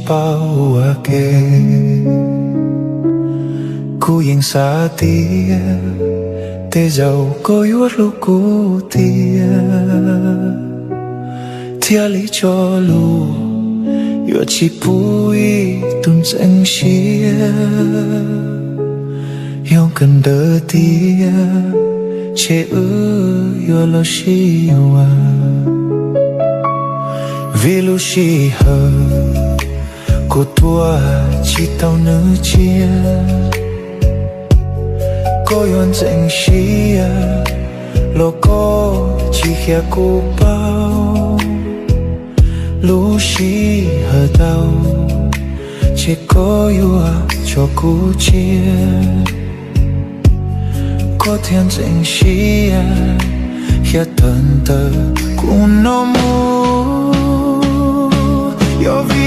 Paub ua ke, kuv yeej xav tias tej zaum koj yuav hlub kuv tiag, thiaj li tso lus yuav tsis pub ib tug ntxeev siab. Yog kawm ntawv tiag, ces wb yuav los sib yuav, vim lub sij hawm kuv tua tsis tau nws tsiaj. Koj yuav ntxeev siab los koj tsis qhia kuv paub, lub sij hawm tau, ces koj yuav tso kuv tseg. Koj thiaj ntxeev siab, qhia tawm ntawm kuv no mus, yog